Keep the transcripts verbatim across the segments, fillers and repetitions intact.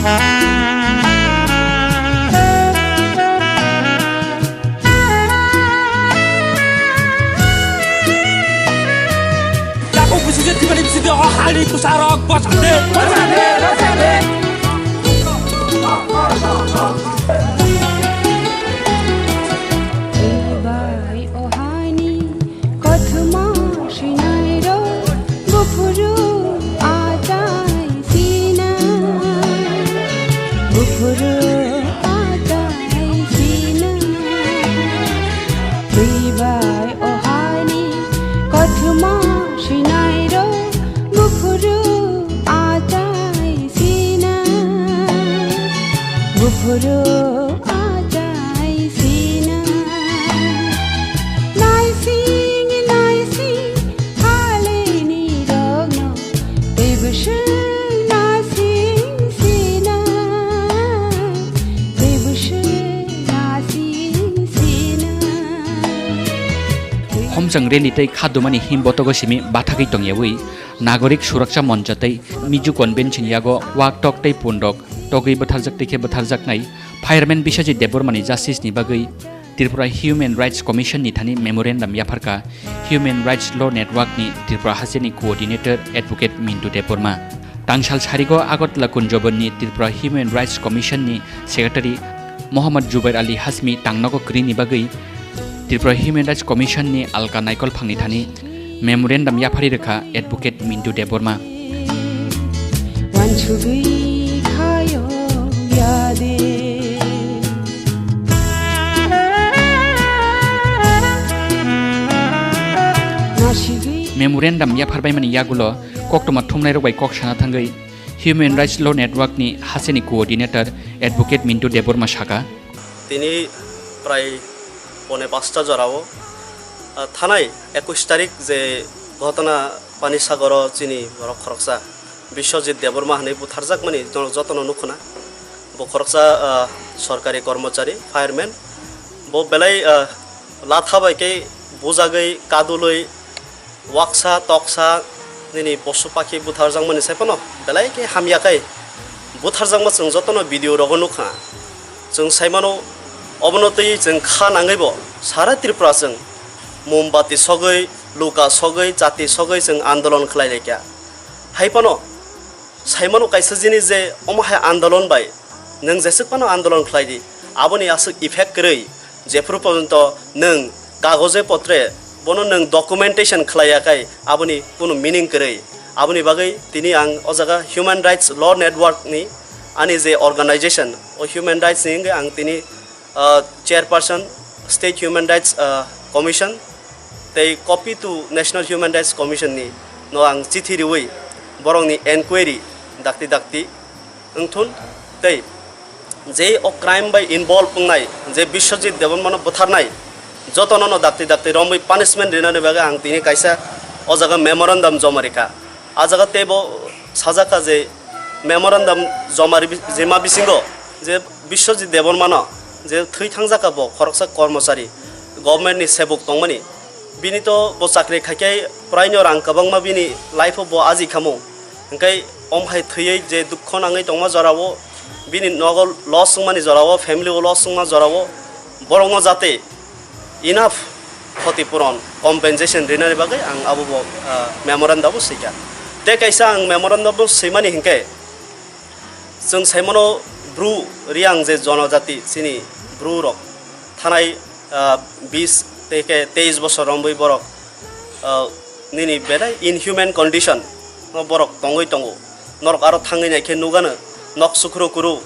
Tabuk bisingtwi thwimani bisingtwi o hani bwsarok bwsate. Bai o hani kothoma swinairok buphuru achai sina. Buphuru achai sina. Twi bai o hani kothoma swinairok buphuru achai sina. Buphuru achai sina. Naising naising halini rokno tei bwswng naising sina. Tei bwswng naising sina. Homjang rally tei khadumani him botogo simi bathagwi tongyawi Nagorik Suraksha Moncha tei Miju Convention yago wak tok tei punrok togwi bwtharjak tei khe bwtharjaknai Fireman Biswajit Debbarmani justice ni bagwi Tripura Human Rights Commission ni thani memorandum yapharkha Human Rights Law Network ni Tripura hasteni coordinator Advocate Mintu Debbarma. Tangsal sarigo Agartala Kunjabon ni Tripura Human Rights Commission ni secretary Mohammad Jubair Ali Hasmi tangnogo kwrwini bagwi Tripura Human Rights Commission ni alka naikol phangni thani memorandum yaphari rwkha Advocate Mintu Debbarma. Wansugwi khayo yade. Nasigwi. Memorandum yapharbaimani yagulo koktwma thumnairok bai kok sana thangwi Human Rights Law Network ni hasteni coordinator Advocate Mintu Debbarma saka. Tini prai pone pasta jorao, ah, thanai ekush tarik je ghotona Panisagoro chini borok khoroksa Biswajit Debbarma hinwi butharjakmani jono jotono nukhuna. Bo khoroksa, ah, sorkari kormochari, fireman. Bo belai, ah, latha bai khe bujagwi, kadulwi, waksa toksa nini posu pakhi butharjakmani sai phano belai khe hamya khai butharjakma chwng jotono video rogo nukha. Chwng sai mano, obono twi chwng kha nangwi bo sara Tripura chwng mombati sogwi, luka sogwi, chati sogwi chwng andolon khlai laikha. Hai phano sai mano kaisa jinis je omo hai andolon bai nwng jeswk phano andolon khlai di, aboni aswk effect kwrwi jephru porjonto nwng kagoje potre bono nwng documentation khlaiya khai aboni kunu meaning kwrwi. Aboni bagwi tini ang o jaga Human Rights Law Network ni ani je organization, o human rights ni wngwi ang tini, ah, chairperson State Human Rights, ah, Commission tei copy to National Human Rights Commission ni no ang chithi riwi borokni enquiry dakti dakti wngthun tei je o crime bai involve wngnai, je Biswajit Debbarmano butharnai, jotono no dakti dakti romwi punishment rinani bagwi ang tini kaisa o jaga memorandum joma rikha. A jaga teibo sajak kha je memorandum joma ri-, jema bisingo je Biswajit Debbarmano je thwi thangjak kha bo khoroksa kormochari, government ni sebuk tongmani, bini to bo chakri khaikhe praino rang kwbangma bini life o bo aji khamung. Hwnkhe om hai thwiwi je dukho nangwi tongma jorao, bini nogo loss wngmani jorao, family o loss wngma jorao, borokno jate enough khoti puron, compensation rinani bagwi ang abo bo, ah, memorandum o swikha. Tei kaisa ang memorandum o swimani hinkhe, chwng saimano Bru Riang je jonojati chini Bru rok thanai, ah, bis tei khe teis bosor romwi borok, ah, nini belai inhuman condition o borok tongwi tongo. Norok aro thangwi naikhe nukgano nok sukhru kuru,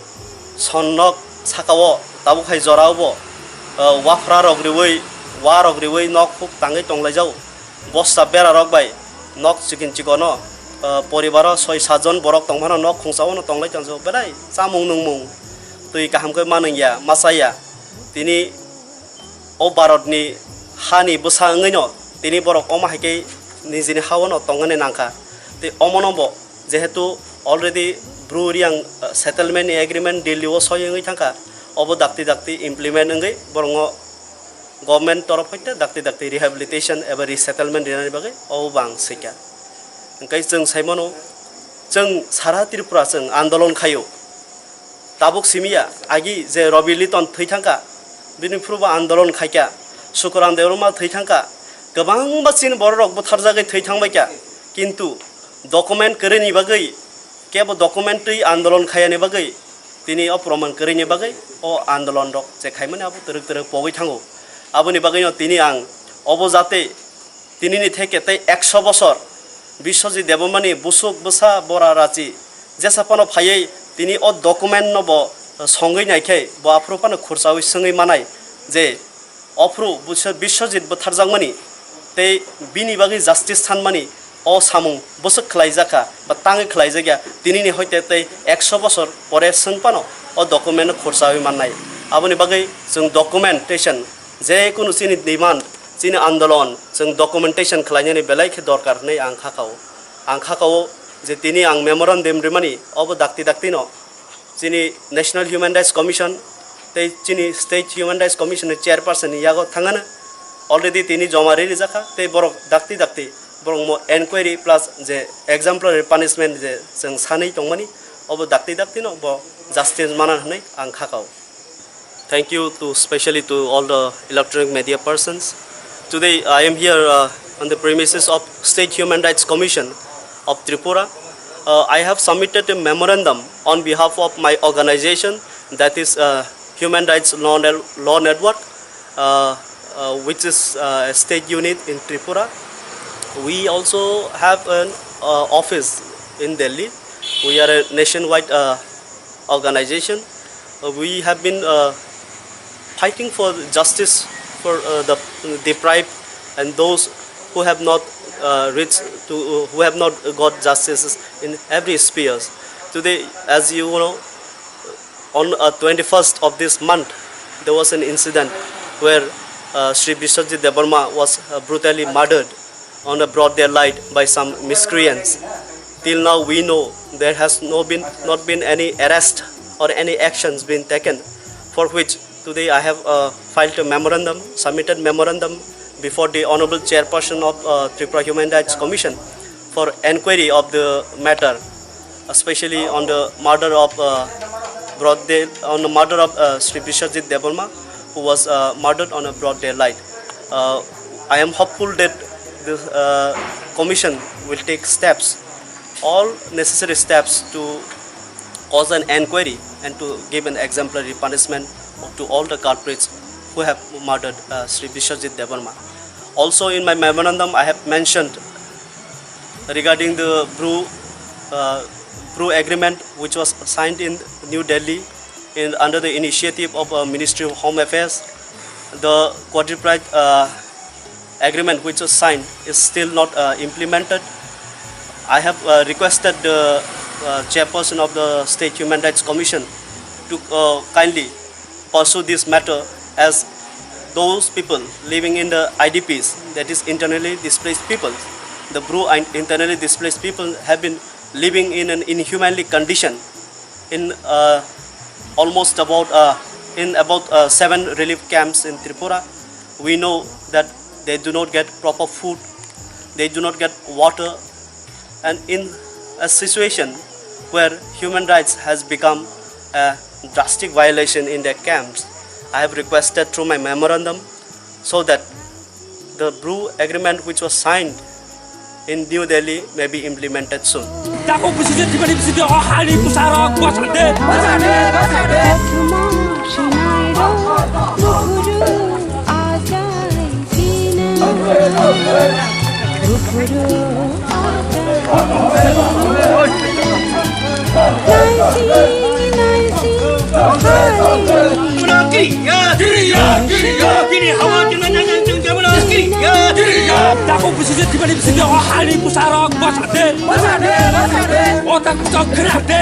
son nok sakao tabuk hai jorao bo, ah, wafra rok riwi, wa rok riwi nok huk tangwi tonglaijao. Bosta bera rok bai nok chikin chikono, ah, poribaro soi satjon borok tongphano nok khungsa o no tonglai tongjago, belai chamung nungmung twi kaham khe manwngya, machaya. Tini o Bharatni hani bwsa wngwino tini borok omo hai khe nijini ha-o no tongmani nangkha. Tei omono bo jehetu already Bru Riang, uh, settlement ni agreement Delhi o soi wngwi thangkha, obo dakti dakti implement wngwi borokno government torof hoite dakti dakti rehabilitation eba resettlement rinani bagwi obo bo ang swikha. Hwnkhe chwng saimano, chwng sara Tripura chwng andolon khaio. Tabuk simiya, agi je Robi Liton thwi thangkha, bini phuru bo andolon khaikha, Sukuran Debbarma thwi thangkha, kwbangma chini bororok butharjagwi thwi thangbaikha, kintu document kwrwini bagwi, kebo document twi andolon khaiyani bagwi, tini o proman kwrwini bagwi o andolon rok je khaimani abo twrwk twrwk pogwi thango. Aboni bagwino tini ang obo jate tinini theke tei ekso bosor Biswajit Debbarmani busuk bwsa bora rachi jesa phano phaiwi tini o document no bo songwi naikhe bo aphuru phano khurchawi swngwi manai je ophuru Biswa-, Biswajit butharjakmani tei bini bagwi justice sanmani o samung bwswk khwlaijakha ba tangwi khwlaijakya tinini hoite tei ekso bosor pore swng phano o document no khurchawi mannai. Aboni bagwi chwng documentation je kunu chini demand, chini andolon, chwng documentation khlainani belai khe dorkar hwnwi ang kha kao. Ang kha kao je tini ang memorandum rimani obo dakti dakti no chini National Human Rights Commission tei chini State Human Rights Commission ni chairperson ni yago thangano already tini joma ri rijakha tei borok dakti dakti borok mo enquiry plus je exemplary punishment je chwng sanwi tongmani obo dakti dakti no bo justice mana hwnwi ang kha kao. Thank you to specially to all the electronic media persons. Today I am here, uh, on the premises of State Human Rights Commission of Tripura. Uh, I have submitted a memorandum on behalf of my organization, that is, uh, Human Rights Law, Law Network, uh, uh, which is, uh, a state unit in Tripura. We also have an, uh, office in Delhi. We are a nationwide, uh, organization. Uh, we have been, uh, fighting for justice for, uh, the deprived and those who have not, uh, reached to, who have not got justice in every spheres. Today, as you know, on, uh, twenty-first of this month, there was an incident where, uh, Sri Biswajit Debbarma was, uh, brutally murdered on a broad daylight by some miscreants. Till now, we know there has no been, not been any arrest or any actions been taken, for which today I have, uh, filed a memorandum, submitted memorandum before the Honorable Chairperson of, uh, Tripura Human Rights Commission for enquiry of the matter, especially on the murder of, uh, broad day, on the murder of, uh, Sri Biswajit Debbarma, who was, uh, murdered on a broad daylight. Uh, I am hopeful that the, uh, commission will take steps, all necessary steps to cause an enquiry and to give an exemplary punishment to all the culprits who have murdered, uh, Sri Biswajit Debbarma. Also, in my memorandum, I have mentioned regarding the Bru, uh, Bru agreement, which was signed in New Delhi in, under the initiative of, uh, Ministry of Home Affairs. The quadripartite, uh, agreement which was signed is still not, uh, implemented. I have, uh, requested the, uh, chairperson of the State Human Rights Commission to, uh, kindly pursue this matter, as those people living in the I D Ps, that is internally displaced people, the Bru and internally displaced people have been living in an inhumanly condition in, uh, almost about, uh, in about, uh, seven relief camps in Tripura. We know that they do not get proper food, they do not get water, and in a situation where human rights has become a drastic violation in their camps, I have requested through my memorandum so that the Bru agreement which was signed in New Delhi may be implemented soon. Tako bisi je tibani bisi de o hani pusaro gosande. Tako bisi je tibani bisi de o hani pusaro gosande. O tak chok khna de.